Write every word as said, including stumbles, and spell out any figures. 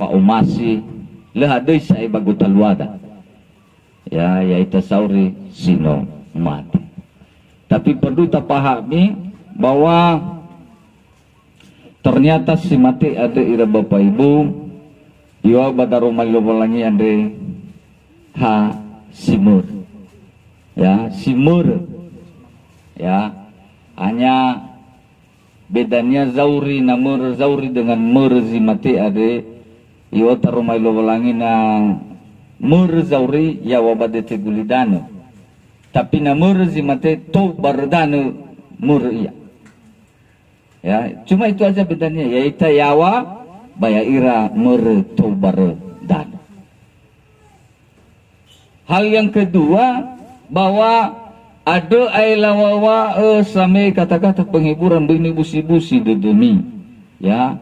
fa'omasi, lö hadöi sa'ae ba gotaluada. Ya, ya'ita sauri si no mate. Tapi perlu tapahami bahwa ternyata si mate ada ira Bapak Ibu, iwa ba daroma Lowalangi andre ha si mör. Ya, si mör. Ya, hanya bedania zauri, na mör zauri dengan mör zi mate andre, iwa taroma Lowalangi na mör zauri yaŵa ba dete gulidanö. Tapi na mör zi mate tou barö danö mör ia. Ya, cuma itu aja bedanya, ya'ita yaŵa ba ya'ira mör tou barö danö. Hal yang kedua, bahwa ada ae lawawa, eh, same kata-kata penghiburan böi nibusi-busi dödömi. Ya,